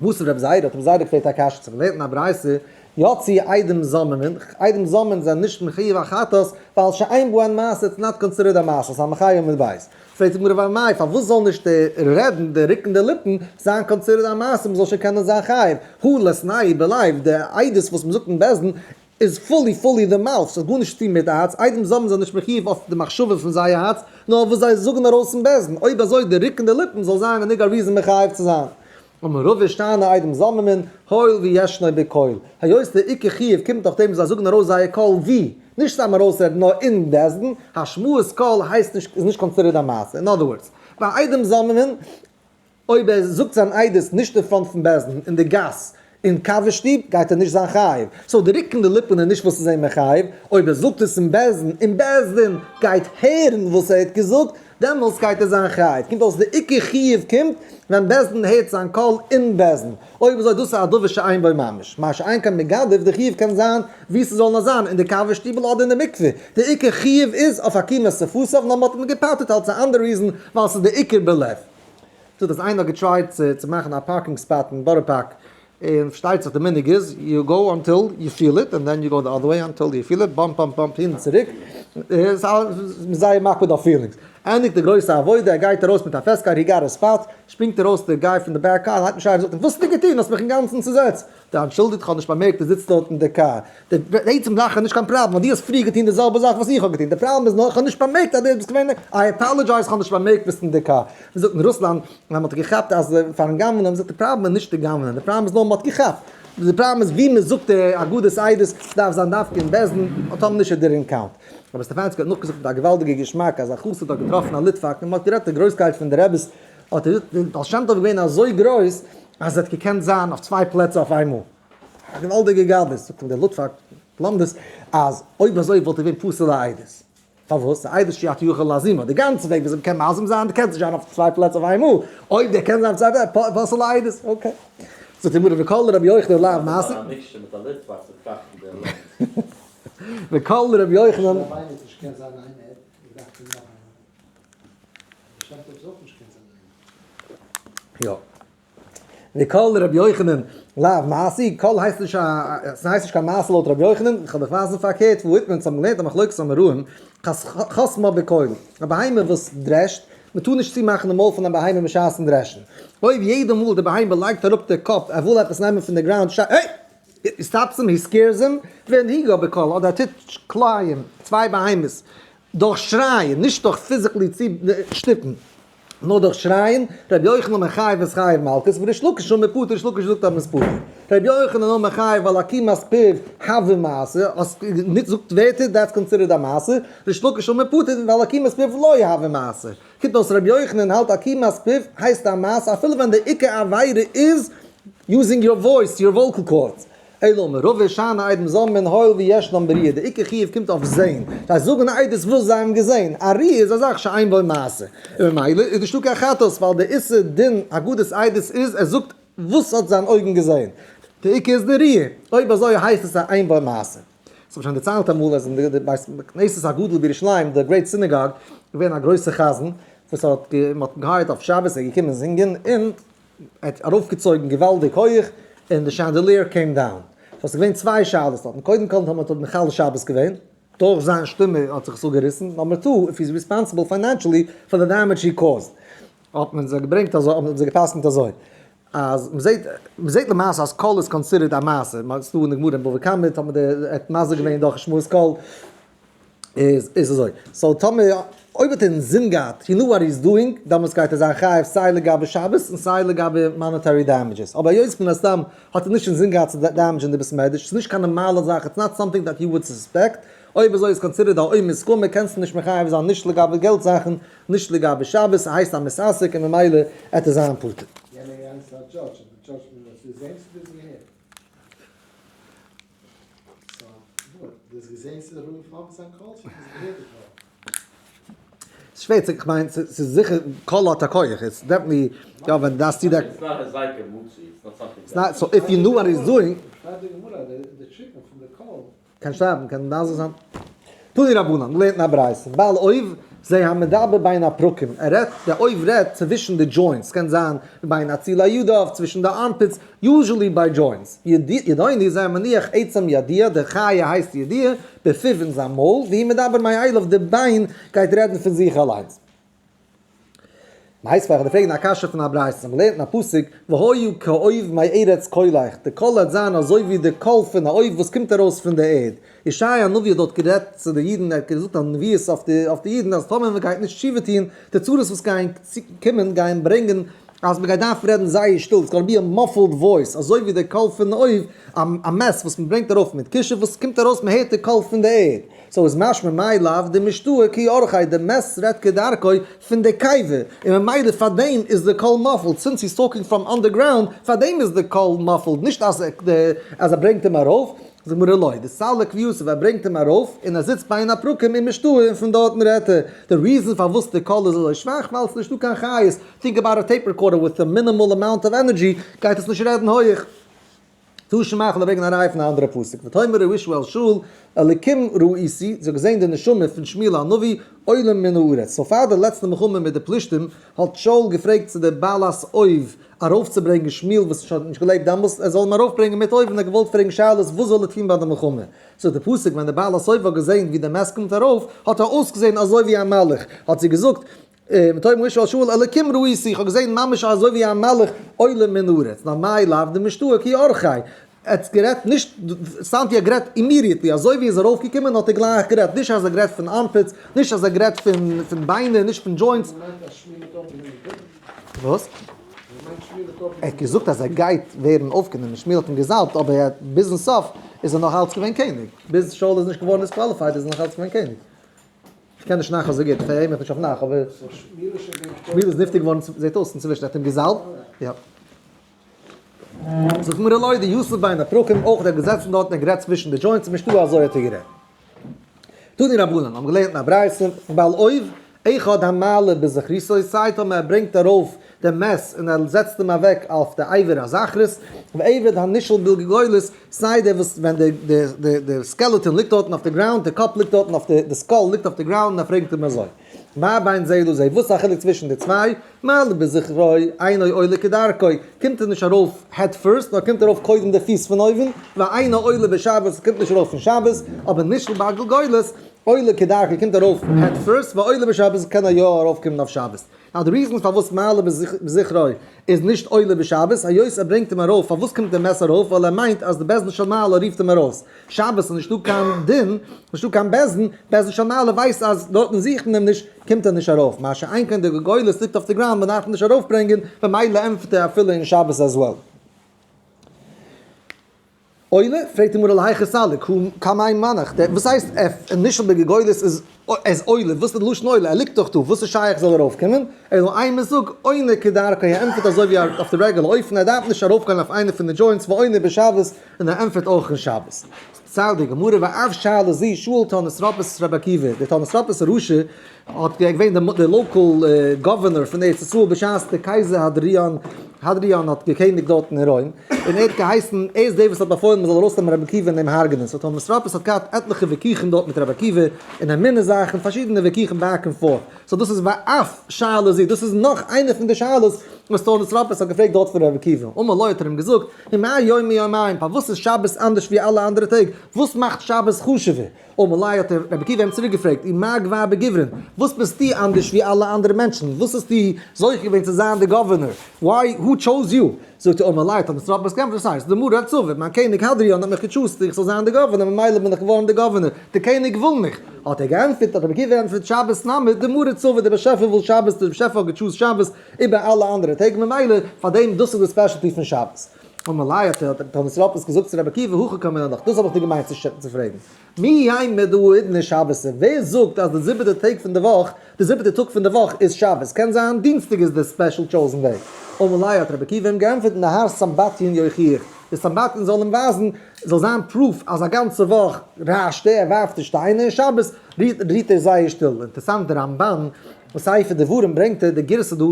וואס רב זירא האט רב זירא געפרעגט א קשיא צו מ'לערנט אין א ברייתא יצאו עדים זוממין, עדים זוממין זענען נישט מחויב א חטאת ווייל שאין בהן מעשה it's not considered א מעשה ס'איז א מחיה מיט בית, פרעגט די גמרא ואמאי פארוואס זאל נישט די רעדן די רוקן די ליפן זיין considered א מעשה מ'זאל שוין קענען זיין חייב, הא ליתנהו בלב די עדות וואס מ'זאגט אין בית דין איז fully fully די mouth, ס'האט גארנישט צוטון מיט די הארץ, עדים זוממין זענען נישט מחויב אויף די מחשבה פון זייער הארץ, נאר וואס זיי זאגן ארויס אין בית דין, אויב אזוי די רוקן די ליפן זאל זיין גענוג א reason מחייב צו זיין. אמר רבא שאני עדים זוממין, הואיל וישנו בקול, היות די עיקר חיוב קומט דורך דעם וואס זיי זאגן ארויס זייער קול ווי, נישט סתם ארויסרעדן נאר אין בית דין, השמעת קול הייסט נישט איז נישט considered א מעשה, אין other words, ביי עדים זוממין אויב ער זאגט זיין עדות נישט אין front פון בית דין, אין די גאס, אין קאווע שטוב, גייט ער נישט זיין חייב. So די רוקן די ליפן איז נישט וואס איז אים מחייב, אויב ער זאגט עס אין בית דין, און בית דין גייט הערן וואס ער האט געזאגט, דעמאלס גייט ער זיין חייב. קומט אויס די עיקר חיוב קומט ווען בית דין הערט זיין קול אין בית דין. אויב אזוי דאס איז א דבר שאין בו ממש. מה שאין כן מגדף, די חיוב קען זיין ווי ס'זאל נאר זיין, אין די קאווע שטיבל אדער אין די מקווה. די עיקר חיוב איז אויף עקימת שפתיו, נאר מ'האט אים געפטר'ט אלס א אנדערע reason, ווייל ס'איז די עיקר בלב. זאגט אז איינער האט גע try ט צו מאכן א parking spot אין בארא פארק, און פארשטייט זיך די מנהג איז you go until you feel it and then you go the other way until you feel it, bump bump bump הין און צוריק, איז זייער מקפיד אויף feelings. ענדיגט די גרויסע עבודה, ער גייט ארויס מיט א פעסטקייט, he got a spot, שפרינגט ארויס די guy פון די back car, הייבט נישט אן, זאגט אים וואס האסטו געטון, האסט מיך אינגאנצן צוזעצט. די אנטשולדיגט כ'האב נישט באמערקט דו זיצט דארט אין די קאר. די עצם זאך איז נישט קיין פראבלעם ווייל דו האסט פריער געטון די זעלבע זאך וואס איך האב געטון, די פראבלעם איז נאר איך האב נישט באמערקט אז דו ביסט געווען, I apologize כ'האב נישט באמערקט ביסט אין די קאר. מען זאגט אין רוסלאנד ווען מען האט געכאפט אז פארן גנב'נען האבן זיך די פראבלעם איז נישט די גנב'נען די פראבלעם איז נאר מען האט געכאפט. די פראבלעם איז ווי מען זאגט די הגדת עדות דארף זיין דווקא אין בית דין האט האבן נישט דער count. רבי סטעפאנסקי האט נאכגעזאגט מיט א געוואלדיגע געשמאק אז א חסיד האט געטראפן א ליטוואק און מען האט גערעדט די גרויסקייט פון די רבי'ס האט ער געזאגט די בעל שם טוב איז געווען אזוי גרויס אז ער האט געקענט זיין אויף צוויי פלעצער אויף איינמאל. א געוואלדיגע גדלות, זאגט אים דער ליטוואק לומדות אז אויב אזוי וואלט ער געווען פסול לעדות. פארוואס? עדות שאי אתה יכול להזימה, די גאנצע וועג וויאזוי מ'קען מזים זיין, דו קענסט נישט זיין אויף צוויי פלעצער אויף איינמאל, אויב דער קען זיין אויף צוויי פלעצער, פסול לעדות, okay. זאגט די גמרא וקול רבי יוחנן לאו מעשה. וקול רבי יוחנן. יא. וקול רבי יוחנן לאו מעשה, קול הייסט נישט א, ס'הייסט נישט קיין מעשה לויט רבי יוחנן, איך האב דיך ווייזן פארקערט, והא איתמר אונז האבן געלערנט א מחלוקת אמוראים, חסמה בקול, א בהמה וואס דרעשט, מ'טאר נישט צומאכן די מויל פון א בהמה בשעת'ן דרעשן, אויב יעדע מאל די בהמה לייגט אראפ די קאפ ער וויל עפעס נעמען פון די ground שרייט hey! He stops him, he scares him, והנהיגה בקול, אדער ער טוט כלאים, צוויי בהמות, דורך שרייען, נישט דורך physically צו שטופן. נאר דורך שרייען, רבי יוחנן מחייב את חייב מלקות, וריש לקיש אומר פטור, ריש לקיש זאגט אז מ'איז פטור. רבי יוחנן אומר מחייב ווייל עקימת פיו הוה מעשה, האסט נישט זאגט ווערטער that's considered א מעשה, ריש לקיש אומר פטור ווייל עקימת פיו לא הוה מעשה. קומט אויס רבי יוחנן האלט עקימת פיו הייסט א מעשה אפילו ווען די עיקר עבירה איז using your voice, your vocal cords. אלא אמר רבא שאני עדים זוממין הואיל וישנם בראיה, די עיקר חיוב קומט אויף זעהן, זיי זאגן עדות וואס זיי האבן געזעהן, א ראיה איז א זאך שאין בו מעשה, און ממילא איז נישטא קיין חטאת ווייל די איסור דין הגדת עדות איז ער זאגט וואס האט זיין אויגן געזעהן, די עיקר איז די ראיה, אויב אזוי הייסט עס א אין בו מעשה. ס'האט מיר שוין דערציילט אמאל אז אין די בית כנסת הגדול בירושלים, די great synagogue, איז געווען א גרויסע חזן וואס האט מ'האט אים געהייערט אויף שבת, ער איז געקומען זינגען און ער האט ארויפגעצויגן געוואלדיג הויך און די chandelier came down. so ס'איז געווען צוויי שאלות דארטן, קודם כל האט מען מחלל שבת געווען, דורך זיין שטימע האט זיך עס אפגעריסן, number two, if he's responsible financially for the damage he caused. האט מען זיי געברענגט אזוי, האבן זיי גע'פסק'נט אזוי. אז מ'זעט, מ'זעט למעשה אז קול איז considered א מעשה, ס'איז דא אין די גמרא אין בבא קמא, טאמער דער ער האט מזיק געווען דורך השמעת קול, איז איז אזוי, so טאמער אויב האט ער אינזין געהאט, he knew what he's doing, דאמאלס גייט ער זיין חייב סיי לגבי שבת און סיי לגבי monetary damages, אבער היות מן הסתם האט ער נישט אינזין געהאט צו damage ן די בית מדרש, ס'איז נישט קיין נארמאלע זאך, it's not something that you would suspect, אויב אזוי איז considered א עומס קמה, קענסטו נישט מחייב זיין נישט לגבי געלט זאכן, נישט לגבי שבת, ס'הייסט א מתעסק און ממילא עט ער זיין פטור. יענער געגאנגען צו א judge און די judge האט אים געזאגט דו זעהסט דו האסט געהערט? so וואט? דו האסט געזעהן ס'איז אראפגעפאלן פון זיין קול צו דו האסט געהערט די קול? ס'איז שווער צו, כ'מיין ס'איז זיכער קול האט א כח, it's definitely, יא ווען דו דארפסט צו דעקן. It's not היזק מוציא, it's not something it's not, so if you knew what he's doing. שרייבט די גמרא די טריקן פון די קול. קען שטארבן, קען מזל זיין. תנו רבנן, מ'לערנט אין א ברייתא, בעל אוב זה המדבר בין הפרקים, ער רעדט, דער אוב רעדט צווישן די joints, קען זיין בין אצילי ידיו, צווישן די armpits, usually ביי joints. ידעוני זה המניח עצם ידוע, די חיה הייסט ידוע, בפיו אין זיין מויל, והוא מדבר מאליו, די ביין גייט רעדן פון זיך אליינס. מיתיבי, איך פרעגן א קשיא פון א ברייתא, מען לערנט אין א פסוק, והיה כאוב מארץ קולך, די קול וועט זיין אזוי ווי די קול פון א אוב וואס קומט ארויס פון די ערד. ישעיה הנביא האט דארט גערעדט צו די אידן, ער האט געזאגט א נביאות אויף די אידן אז טאמער מען גייט נישט תשובה טון, די צרות וואס גייען קומען גייען ברענגען אז מען גייט דארפן רעדן זייער שטיל, it's gonna be a muffled voice, אזוי ווי די קול פון אוב, א מת וואס מען ברענגט ארויף מיט כישוף וואס קומט ארויס, מען הערט די קול פון די ערד. so איז משמע מאי לאו דמשתעי כי אורחיה די מת רעדט כדרכו פון די קבר און ממילא פארדעם איז די קול muffled since he's talking from underground פארדעם איז די קול muffled נישט אז אז ער ברענגט אים ארויף זאגט גמרא לא דסליק ויתיב ער ברענגט אים ארויף און ער זיצט בין הפרקים און משתעי און פון דארטן רעדט ער די reason פארוואס די קול איז אזוי שוואך ווייל ס'איז נישטא קיין חיות think about a tape recorder with a minimal amount of energy גייט עס נישט רעדן הויעך. תא שמע כ'וועל ברענגען א ראיה פון א אנדערע פסוק, ותאמר האשה אל שאול, אלקים ראיתי, זי האט געזען די נשמה פון שמואל הנביא עולה מן הארץ. so פאר די לעצטע מלחמה מיט די פלישתים האט שאול געפרעגט צו די בעלת אוב ארויפצוברענגען שמואל וואס האט נישט געלעבט דאמאלס, ער זאל אים ארויפברענגען מיט אוב און ער האט געוואלט פרעגן שאלות וואס זאל ער טון ביי די מלחמה. זאגט די פסוק ווען די בעלת אוב האט געזען ווי די מת קומט ארויף האט ער אויסגעזען אזוי ווי א מלאך, האט זי געזאגט, ותאמר האשה אל שאול אלקים ראיתי, איך האב געזען ממש אזוי ווי א מלאך עולה מן הארץ, נאר מאי לאו דמשתעי כי אורחיה, ער האט גערעדט נישט סתם ווי ער גערעדט immediately, אזוי ווי ער איז ארויף געקומען האט ער גלייך גערעדט, נישט אז ער גערעדט פון armpits, נישט אז ער גערעדט פון ביינער, נישט פון joints. וואס? ער האט געזאגט אז ער גייט ווערן אויפגענומען, שמואל האט אים געזאלבט, אבער ער האט ביזן סוף איז ער נאך אלץ געווען קעניג, ביז שאול איז נישט געווארן disqualified איז ער נאך אלץ געווען קעניג. איך קען נישט נאך אזוי גוט, פארהער מיך נישט אויף נאך, אבער שמואל איז נפטר געווארן, זעט אויס אינצווישן, ער האט אים געזאלבט, יא. זאגט מיר אלוי די יוסף בין הפרקים, אויך דער געזעצן דארט און ער גערעדט צווישן די joints, נישטא אזוי האט ער גערעדט. תנו רבנן האבן געלערנט אין א ברייתא, בעל אוב, אחד המעלה בזכריתו, סיי טאמער ער ברענגט ארויף דעם מת און ער זעצט אים אוועק אויף די אבר הזכרות, ואבר הנשאל בגולגולת, סיי דער וואס ווען די skeleton ליגט דארטן אויף די ground, די קאפ ליגט דארטן אויף די, די skull ליגט אויף די ground און ער פרעגט אים אזוי, מה בין זה לזה, וואס איז א חילוק צווישן די צוויי, מעלה בזכרו אינו עולה כדרכו, קומט ער נישט ארויף head first, נאר קומט ארויף קודם די פיס פון אויבן, ואינו עולה בשבת, קומט נישט ארויף פון שבת, אבער נשאל בגולגולת, עולה כדרכו קומט ארויף head first, ועולה בשבת קען ער יא ארויפקומען אויף שבת. Now די reason פארוואס מעלה בזכרו איז נישט עולה בשבת, היות ער ברענגט אים ארויף, פארוואס קומט דער מת ארויף, ווייל ער מיינט אז די בית דין של מעלה רופט אים ארויס, שבת איז נישטא קיין דין, נישטא קיין בית דין, בית דין של מעלה ווייסט אז דארטן זוכט מען אים נישט, קומט ער נישט ארויף, מה שאין כן די גולגולת ליגט אויף די ground, מען דארף אים נישט ארויפברענגען, במילא ענטפערט ער אפילו אין שבת as well. עולה, פרעגט די גמרא להיכא סליק, הא קמאי מנח, וואס הייסט נשאל בגולגולת איז. ער איז עולה, וואס איז די לשון עולה? ער ליגט דאך דא, וואס איז שייך זאל ארויפקומען? אלא אימא זאג, עונה כדרכו, ער ענטפערט אזוי ווי אויף די רעגולער אופן, ער דארף נישט ארויפגיין אויף איינע פון די joints, ועונה בשבת, און ער ענטפערט אויך אין שבת. פארציילט די גמרא, ואף שאלה זו שאל טורנוסרופוס רבי עקיבא, דער טורנוסרופוס הרשע האט געווען די local governor פון ארץ ישראל בשעת די קייזער האדריאן, האדריאן האט געקעניגט דארטן אין רוים, און ער האט געהייסן, ער איז דער וואס האט באפוילן מען זאל ארויסנעמען רבי עקיבא און אים הרג'נען, so טורנוסרופוס האט געהאט עטליכע וויכוחים דארט מיט רבי עקיבא, און אמונה זאכן, פארשידענע וויכוחים back and forth, so דאס איז ואף שאלה זו, דאס איז נאך איינע פון די שאלות וואס טורנוסרופוס האט געפרעגט דארט פון רבי עקיבא, אמר לו האט ער אים געזאגט, ומה יום מיומיים, פארוואס איז שבת אנדערש ווי אלע אנדערע טעג, וואס מאכט שבת חשוב'ער? אמר ליה האט רבי עקיבא אים צוריק געפרעגט, ומה גבר בגוברין, וואס ביסטו אנדערש ווי אלע אנדערע מענטשן, וואס האסטו זוכה געווען צו זיין די governor, why, who chose you? זאגט ער, אמר ליה האט טורנוסרופוס געענטפערט, וואס הייסט, דמרי צבא, מיין קעניג האדריאן האט מיך גע choose ט איך זאל זיין די governor, ממילא בין איך געווארן די governor, די קעניג וויל מיך. האט ער געענטפערט, האט רבי עקיבא געענטפערט, שבת נמי דמרי צבא, דער באשעפער וויל שבת, דער באשעפער האט גע choose ט שבת איבער אלע אנדערע טעג, ממילא פאר דעם דאס איז די specialty פון שבת. אמר ליה האט טורנוסרופוס געזאגט צו רבי עקיבא, הכי קאמינא לך, דאס האב איך דיר געמיינט צו פרעגן. מי יימר דהאידנא שבתא, ווער זאגט אז די זיבעטע טעג פון די וואך, די זיבעטע טאג פון די וואך איז שבת, קען זיין דינסטאג איז די special chosen day. אמר ליה האט רבי עקיבא אים געענטפערט נהר סמבטיון יוכיח, די סמבטיון זאל אים ווייזן, זאל זיין proof אז א גאנצע וואך רעש'ט ער, ער ווארפט די שטיינער, און שבת רוהט ער זייער שטיל. אינטערסאנט די רמב"ן בספר דברים ברענגט ער די גירסא דא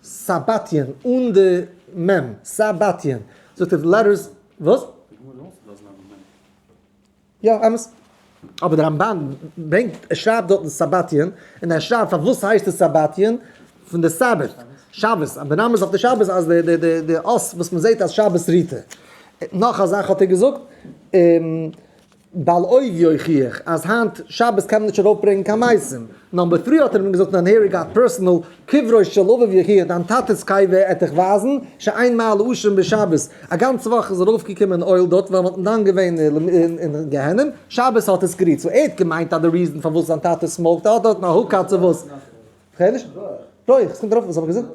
סבטיון אן די מ', סבטיון, זאגט ער די letters, וואס? יא, אמת. אבער דער רמב"ן ברענגט, ער שרייבט דארטן סבטיון, און ער שרייבט פארוואס הייסט עס סבטיון, פון די Sabbath, שבת, א מרמז אויף די שבת אז די די די די אות וואס מען זעט אז שבת רוהט ער. נאך א זאך האט ער געזאגט, בעל אוב יוכיח אז היינט שבת קען מען נישט ארויפברענגען קיין מתים. number three האט ער אים געזאגט and here it got personal, קברו של אביו יוכיח, דיין טאטע'ס קבר עט דיך ווייזן, שאין מעלה עשן בשבת, א גאנצע וואך איז ארויפגעקומען oil דארט ווייל מ'האט דן געווען אין גיהנום, שבת האט עס גערוהט, so ער האט געמיינט אז די reason פארוואס זיין טאטע smoke ט האט דארט א hookah צו וואס. כ'הער נישט. רויך, ס'קומט ארויף, וואס האב איך געזאגט?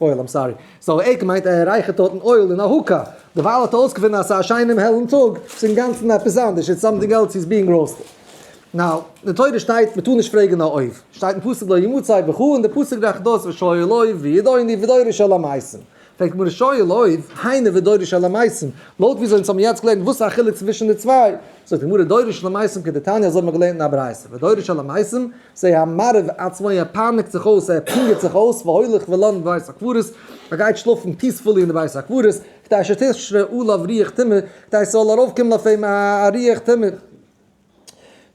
oil, I'm sorry. so ער האט געמיינט ער רייכערט דארטן oil אין א hookah. דערווייל האט ער אויסגעפונען אז ס'איז א שיינעם העלן טאג, ס'איז אינגאנצן עפעס אנדערש, it's something else, he's being roasted. Now, אין תורה שטייט מ'טאר נישט פרעגן א אוב. שטייט אין פסוק לא ימצא וכו', און די פסוק רעכנט אויס ושואל אוב וידעוני ודורש אל המתים. פרעגט גמרא שואל אוב, היינו ודורש אל המתים, לויט וויאזוי אונז האבן יעצט געלערנט וואס איז א חילוק צווישן די צוויי? זאגט די גמרא דורש אל המתים כדתניא אזוי האבן מיר געלערנט אין א ברייתא, ודורש אל המתים, זה המרעיב עצמו ער פייניגט זיך אויס ער פינגערט זיך אויס והולך ולן בבית הקברות, ער גייט שלאפן peacefully אין די בית הקברות, כדי שתשרה עליו רוח טומאה, כדי ס'זאל ארויפקומען אויף אים א רוח טומאה.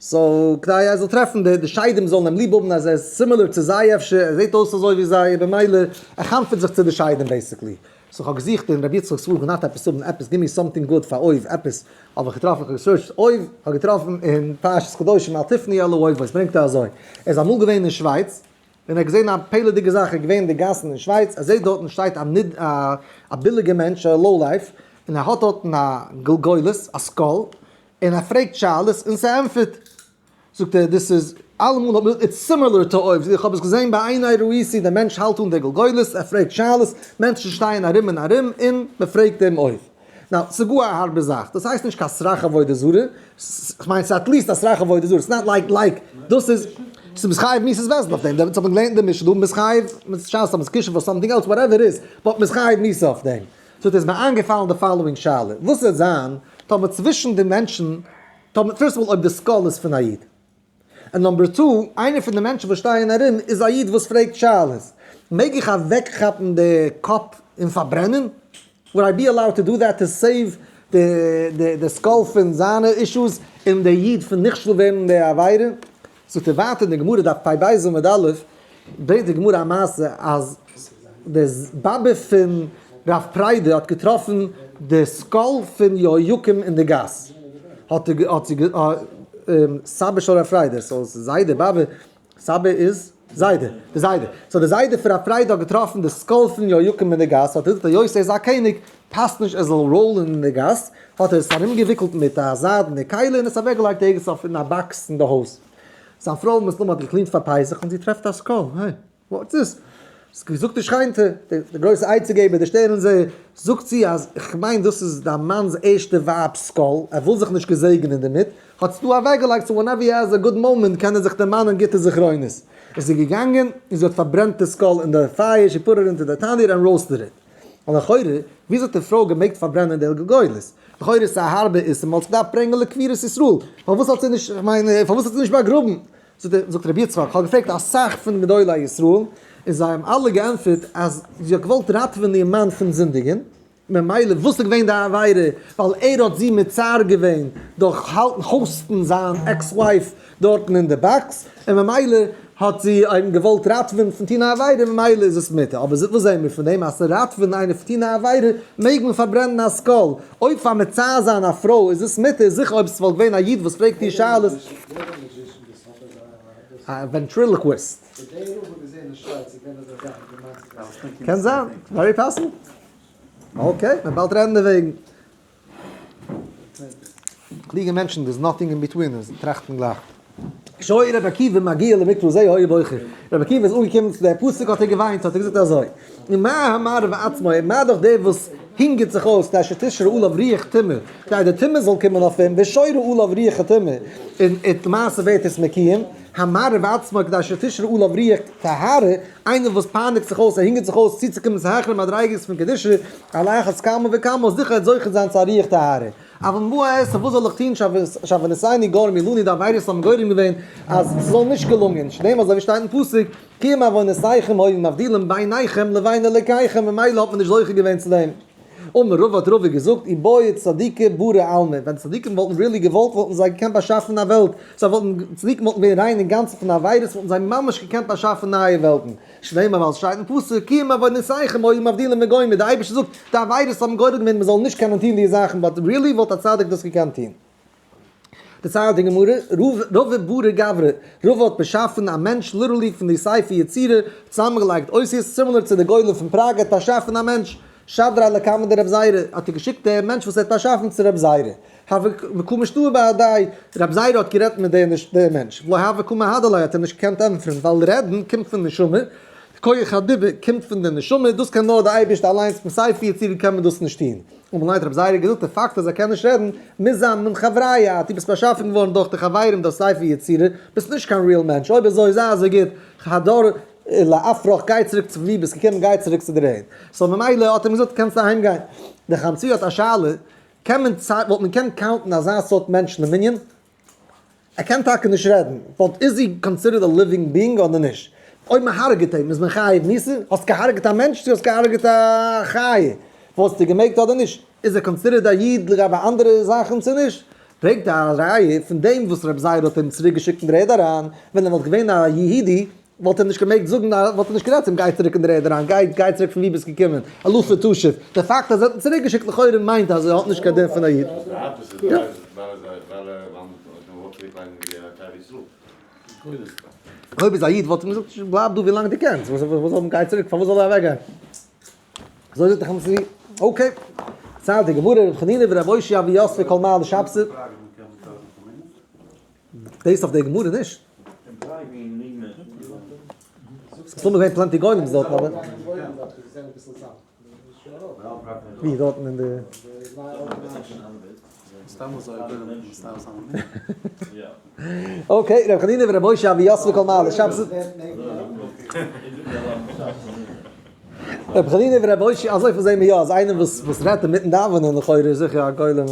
So כדי ער זאל טרעפן די די שדים זאלן אים ליב האבן אז ער איז similar צו זיי אפשר, ער זעט אויס אזוי ווי זיי במילא ער חנפ'עט זיך צו די שדים basically. So כ'האב געזוכט אין רבי יצחק'ס ספרים כ'דארף עפעס האבן עפעס give me something good פאר אוב עפעס האב איך געטראפן כ'האב גע search ט אוב כ'האב געטראפן אין פרשת קדושים אל תפני אל האובות ברענגט ער אזוי ער איז אמאל געווען אין שווייץ און ער האט געזען א פלא'דיגע זאך ער איז געווען אין די גאסן אין שווייץ ער זעט דארטן שטייט א ניד א ביליגע מענטש א low life און ער האט דארטן א גולגולת א skull און ער פרעגט שאלות און ס'ענטפערט. זאגט ער דאס איז אלעמאל האט מען געזאגט it's similar to אוב, איך האב עס געזען בעיני ראיתי, דער מענטש האלט אן די גולגולת, ער פרעגט שאלות, מענטשן שטייען ארום און ארום און מען פרעגט אים אוב. Now, ס'איז גאר א הארבע זאך, דאס הייסט נישט קיין סרך עבודה זרה, כ'מיין ס'איז at least א סרך עבודה זרה, ס'איז not like like, דאס איז, ס'איז מ'איז חייב מיתת בית דין אויף דעם, דעמאלטס האט מען געלערנט אין די משנה דא, מ'איז חייב, מ'איז שאלות אז מ'איז כישוף or something else, whatever it is, but מ'איז חייב מיתה אויף דעם. So איז מיר איינגעפאלן די following שאלה, וואס וועט זיין טאמער צווישן די מענטשן, טאמער, first of all אויב די skull איז פון א איד, און number two, איינער פון די מענטשן וואס שטייען ארום איז א איד וואס פרעגט שאלות, מעג איך אוועקכאפן די קאפ און פארברענען? Would I be allowed to do that to save די skull פון זיינע issues און די איד פון נכשל ווערן אין די עבירה? זאגט ער ווייטער אין די גמרא דף פ"ב עמוד א', ברענגט די גמרא א מעשה אז די באבע פון רב פריידא האט געטראפן די skull פון יהויקים אין די גאס, האט האט זי סבא של רב פריידא, so זיידע באבע, סבא איז זיידע, די זיידע, so די זיידע פון רב פריידא האט געטראפן די skull פון יהויקים אין די גאס, האט ער געזאגט היות ער איז א קעניג פאסט נישט ער זאל roll ן אין די גאס, האט ער עס ארומגעוויקלט מיט א זיידענע כלי און עס אוועקגעלייגט ערגעץ אויף אין א box אין די הויז. זיין פרוי מסתמא האט גע clean ט פאר פסח און זי טרעפט א skull, hey, what's this? זאגט די שכנ'טע, די גרויסע עצה געבער, די שטערן זעער, זאגט זי אז כ'מיין דאס איז דיין מאנ'ס ערשטע ווייב'ס skull, ער וויל זיך נישט געזעגענען דערמיט, האט עס דא אוועקגעלייגט so whenever he has a good moment קען ער זיך דערמאנען גוטע זכרונות. איז זי געגאנגען און זי האט פארברענט די skull אין די פייער, she put it into the tandoor and roasted it. און לכאורה, וויאזוי האט די פרוי געמעגט פארברענען די גולגולת? לכאורה איז עס א הארבע איסור, מ'וואלט עס געדארפט ברענגען לקבורת ישראל. פארוואס האט זי נישט, כ'מיין, פארוואס האט זי נישט באגראבן? זאגט רבי יצחק, כ'האב געפרעגט אסאך פון גדולי ישראל, און זיי האבן אלע געענטפערט אז זי האט געוואלט ראטעווען איר מאן פון זינדיגען, ממילא וואס איז געווען די עבירה? ווייל ער האט זי מצער געווען דורך האלטן host ן זיין ex wife דארטן אין די box, און ממילא האט זי אים געוואלט ראטעווען פון טון א עבירה, ממילא איז עס מותר. אבער וואס זעען מיר פון דעם? אז צו ראטעווען איינער פון טון א עבירה מעג מען פארברענען א skull. אויב פאר מצער זיין א פרוי איז עס מותר, זיכער אויב עס וואלט געווען א איד וואס פרעגט איר שאלות. א ventriloquist. קען זיין, very possible. Okay, מען באלד רעדן דערוועגן. קלוגע מענטשן, there's nothing in between, זיי טראכטן גלייך. כשהיה רבי עקיבא מגיע למקרא זה היה בוכה. רבי עקיבא איז אנגעקומען צו דער פסוק האט ער געוויינט, האט ער געזאגט אזוי, ומה המרהיב עצמו, מה דאך דער וואס הונגערט זיך אויס, כדי שתשרה עליו רוח טומאה, כדי די טומאה זאל קומען אויף אים, ושורה עליו רוח הטומאה, און למעשה ווערט עס מקוים, המרהיב עצמו כדי שתשרה עליו רוח טהרה, איינער וואס פייניגט זיך אויס, ער הונגערט זיך אויס צוצוקומען צו העכערע מדריגות פון קדושה, על אחת כמה וכמה, זיכער ער וועט זוכה זיין צו א רוח טהרה. אבל מה אעשה, וואס זאל איך טון, שעוונותינו גרמו לנו, די עבירות האבן גורם געווען אז ס'זאל נישט געלונגען, שנאמר אזוי ווי שטייט אין פסוק, כי אם עוונותיכם היו מבדילים ביניכם לבין אלוקיכם, ממילא האט מען נישט זוכה געווען צו דעם. אמר רבא האט רבא געזאגט, אי בעו צדיקי ברא עלמא, ווען צדיקים וואלטן really געוואלט וואלטן זיי געקענט באשאפן א וועלט, זיי וואלטן, צדיקים וואלטן געווען ריין אינגאנצן פון עבירות וואלטן זיי ממש געקענט באשאפן נייע וועלטן, שנאמר ווייל עס שטייט אין פסוק, כי אם עוונותיכם היו מבדילים וגומר, די אייבערשטער זאגט, די עבירות האבן גורם געווען מען זאל נישט קענען טון די זאכן, but really וואלט א צדיק דאס געקענט טון. דערציילט די גמרא, רבא ברא גברא, רבא האט באשאפן א מענטש literally פון די ספר יצירה, צוזאמענגעלייגט אותיות similar צו די גולם פון פראג, ער האט באשאפן א מענטש, שדריה לקמיה דרב זירא, האט ער געשיקט דער מענטש וואס ער האט באשאפן צו רב זירא, הוה קא משתעי בהדיה, רב זירא האט גערעדט מיט דער מענטש, ולא הוה קא מהדר ליה האט ער נישט געקענט ענטפערן, ווייל רעדן קומט פון נשמה, כח הדיבור קומט פון די נשמה, דאס קען נאר דער אייבערשטער אליינס, פון ספר יצירה קען מען דאס נישט טון. און האט רב זירא געזאגט, די פאקט אז ער קען נישט רעדן, מוז זיין מן חבריא, דו ביסט באשאפן געווארן דורך די חברים דורך ספר יצירה, ביסט נישט קיין real מענטש, אויב אזוי זיי אזוי גוט, הדר לעפרך, גיי צוריק צו ווי ביסט געקומען, גיי צוריק צו דער ערד. so ממילא האט ער אים געזאגט קענסט אהיים גיין. דער חמצי' האט א שאלה, קען מען, וואלט מען געקענט count ן אזא סארט מענטש למנין? ער קען טאקע נישט רעדן, but is he considered a living being אדער נישט? אויב מען הרג'עט אים איז מען חייב מיתה? האסט געהארגעט א מענטש צו האסט געהארגעט א חיה? וואלסטו געמעגט אדער נישט? איז ער considered א איד לגבי אנדערע זאכן צו נישט? ברענגט א ראיה פון דעם וואס רבי זירא האט אים צוריק געשיקט אין דער ערד אריין, ווען ער וואלט געווען א יהודי וואלט ער נישט געמעגט זאגן וואלט ער נישט גערעדט צו אים גיי צוריק אין דער ערד אריין, גיי גיי צוריק פון ווי ביסט געקומען, אלופי תשב, דער פאקט אז ער האט אים צוריק געשיקט לכאורה מיינט אז ער האט נישט קיין דין פון א איד. אויב איז א איד וואלט ער אים געזאגט בלייב דא ווי לאנג דו קענסט, וואס זאל מען גיי צוריק פארוואס זאל ער אוועק גיין? אזוי זאגט דער חמסרי, okay. ציילט די גמרא ר' חנינא ור' אושעיא אבי יוסף כל מעלה שבתא. דאס אויף די גמרא נישט. ס'איז מסתמא געווען plenty גוילים'ס דארטן אבער. ווי דארטן אין די. Okay, ר' חנינא ור' אושעיא הוו יתבי כל מעלי שבתא. רבי חנינא ורבי אושעיא, אזוי פון זעהן מיר יא אז איינער וואס וואס רעדט אינמיטן דאווענען לכאורה איז זיכער א גולם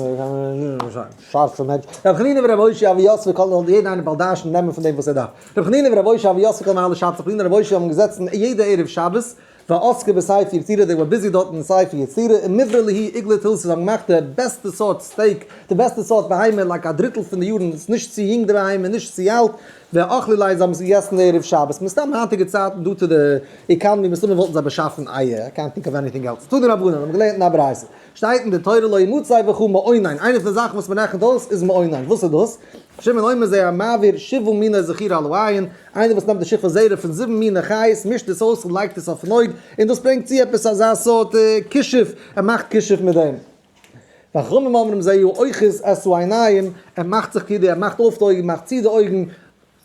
שארפע מענטש. רבי חנינא ורבי אושעיא הוו יתבי כל זאל יעדער איינער בעל דרשן נעמען פון דעם וואס ער דארף. רבי חנינא ורבי אושעיא הוו יתבי כל מעלי שבתא, רבי חנינא און רבי אושעיא האבן געזעצן יעדע ערב שבת ועסקי בספר יצירה, they were busy דארט אין ספר יצירה, ומיברא להו עיגלא תילתא, זיי האבן געמאכט די בעסטע סארט steak, די בעסטע סארט בהמה, like א דריטל פון די יארן, ס'איז נישט צו יונג די בהמה, נישט צו אלט, ואכלי ליה, זיי האבן עס געגעסן ערב שבת, מסתם היינטיגע צייטן due to the economy מסתמא וואלטן זיי באשאפן אייער, איי קענט טינק אוו עניטינג עלס, תנו רבנן האבן געלערנט אין א ברייתא, שטייט אין די תורה לא ימצא וכו' מעונן, איינע פון די זאכן וואס מען רעכנט אויס איז מעונן, וואס איז דאס? שמעון אומר זה המעביר שבעה מיני זכירה על העין, איינער וואס נעמט די שכבת זרע פון זיבן מיני חיות, מישט עס אויס און לייגט עס אויפן אויג, און דאס ברענגט צו עפעס אזא סארט כישוף, ער מאכט כישוף מיט דעם. וחכמים אומרים זהו אוחז את העיניים, ער מאכט זיך כאילו ער מאכט אויף די אויגן, מאכט צו די אויגן.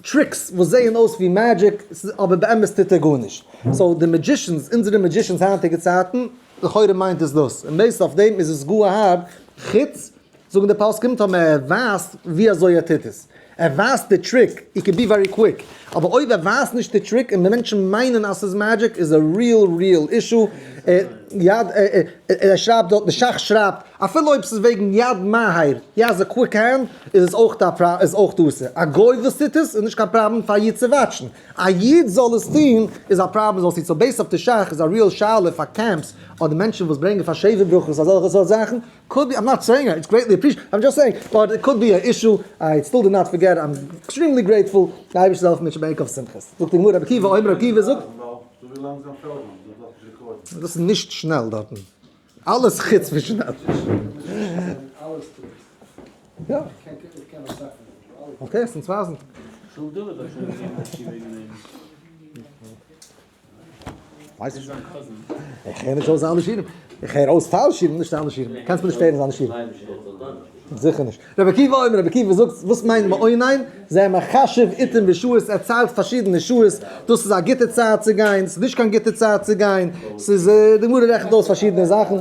tricks וואס זעען אויס ווי magic, אבער באמת טוט ער גארנישט. so די magicians, אונזערע magicians היינטיגע צייטן, לכאורה מיינט עס דאס, און based אויף דעם איז עס גאר הארב, חוץ, זאגן די פוסקים, טאמער ער ווייזט ווי אזוי ער טוט עס, ער ווייזט די trick, it can be very quick, אבער אויב ער ווייזט נישט די trick און מענטשן מיינען אז ס'איז magic איז א real real issue, יד ער שרייבט דארט, די שך שרייבט, אפילו אויב ס'איז וועגן יד מהיר, יא איז א quick hand, איז עס אויך א פרא איז אויך אסור, א גוי וואס טוט עס איז נישט קיין פראבלעם פאר א איד צו watch ן, א איד זאל עס טון איז א פראבלעם זאל עס טון, so based אויף די שך איז א real שאלה פאר camps אדער מענטשן וואס ברענגען פאר שבע ברכות אזעלכע סארט זאכן, could be, I'm not saying it's greatly appreciated, I'm just saying, but it could be a issue, I still do not forget, I'm extremely grateful, די אייבערשטער זאל העלפן מיט שבעיקר אויף שמחות. זאגט די גמרא רבי עקיבא אומר רבי עקיבא זאגט. דאס איז נישט שנעל דארטן, אלעס חוץ פון שנעל. יא. okay, עס איז ווייזן. ווייס נישט. איך הער נישט אויס אלע שירים. איך הער אויס טייל שירים, נישט אלע שירים. קענסט מיר נישט הערן זיינע שירים. זיכער נישט. רבי עקיבא אומר, רבי עקיבא זאגט, וואס מיינט מעונן? זה מחשב עתים ושעות, ער ציילט פארשידענע שעות, דאס איז א גוטע צייט צו גיין, ס'איז נישט קיין גוטע צייט צו גיין, ס'איז, די גמרא רעכנט אויס פארשידענע זאכן.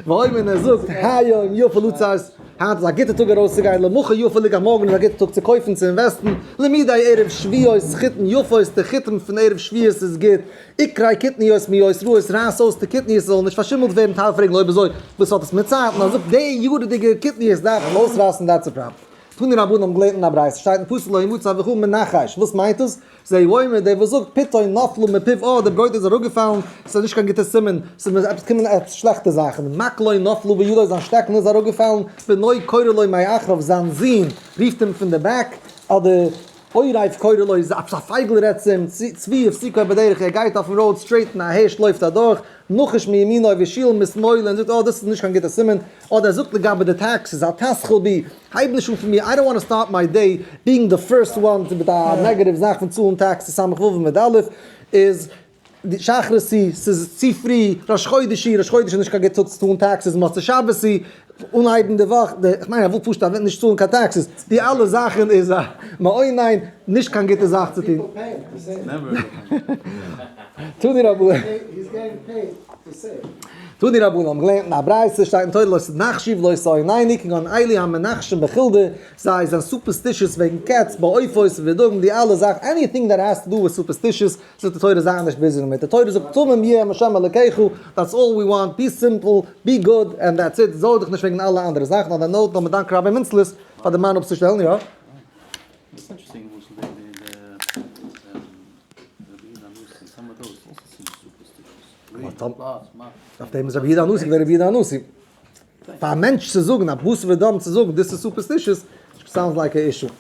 ואומר ער זאגט, היום יפה לצאת, היינט איז א גוטע טאג ארויסצוגיין, למחר יפה לקנות, מארגן איז א גוטע טאג צו קויפן, צו invest ן, למדי ערב שבועות חיטין יפות, די חיטים פון ערב שבועות איז גוט, עקרי קטניות מהיות רעות, רייס אויס די קטניות ס'זאל נישט פארשימלט ווערן, טייל פרעגן אויב אזוי וואס האט עס מיט צייט, נאר זאגט די יארעדיגע קטניות דארף מען אויסרייסן that's a problem. תנו רבנן האבן געלערנט אין א ברייתא, שטייט אין פסוק לא ימצא אביך מנחש, וואס מיינט דאס? זה אומר, דער וואס זאגט פיתו נפלה מפיו אה, די ברויט איז אראפגעפאלן, ס'איז נישט קיין גוטע סימן, ס'מוז עפעס קומען עפעס שלעכטע זאכן, מקלו נפלה בידו, זיין שטעקן איז אראפגעפאלן, בנו קורא לו מאחריו, זיין זון רופט אים פון די back, אדער עורב קורא לו, עפעס א פייגל רעדט צו אים, צבי הפסיקו בדרך, ער גייט אויפן road straight און א הערש לויפט אדורך, נחש מימינו ושועל משמאלו און זאגט אה דאס איז נישט קיין גוטע סימן, אדער ער זאגט לגבי די taxes אל תתחיל בי, הייב נישט אן פון מיר, I don't want to start my day being the first one מיט א negative זאך פון צאלן taxes סמך ו' מיט א' איז שחרית היא, ס'איז צו פרי, ראש חודש היא, ראש חודש איז נישט קיין גוט טאג צו צאלן taxes, מוצאי שבת היא, אנהייבן די וואך, איך מיין ער וויל פשוט נישט צאלן קיין taxes, די אלע זאכן איז א מעונן, נישט קיין גוטע זאך צו טון. תנו רבנן. תנו רבנן האבן געלערנט אין א ברייתא, שטייט אין תורה לא תנחשו ולא תעוננו כגון אלו המנחשים בחולדה, זיי זענען superstitious וועגן קעץ, בעופות ודגים, די אלע זאכן, anything that has to do with superstitious, זאגט די תורה זיי נישט busy דערמיט, די תורה זאגט תמים יהיה עם השם אלקיך, that's all we want, be simple, be good, and that's it, זארג דיך נישט וועגן אלע אנדערע זאכן, on that note לאמיר דאנקען רבי מינצלעס פאר די מן אפצושטעלן, יא. It's interesting למשל די די רבי יהודה הנשיא, some of those also seem superstitious. אויף דעם איז רבי יהודה הנשיא געווען רבי יהודה הנשיא. פאר א מענטש צו זאגן, א בשר ודם צו זאגן, דאס איז superstitious, sounds like a issue.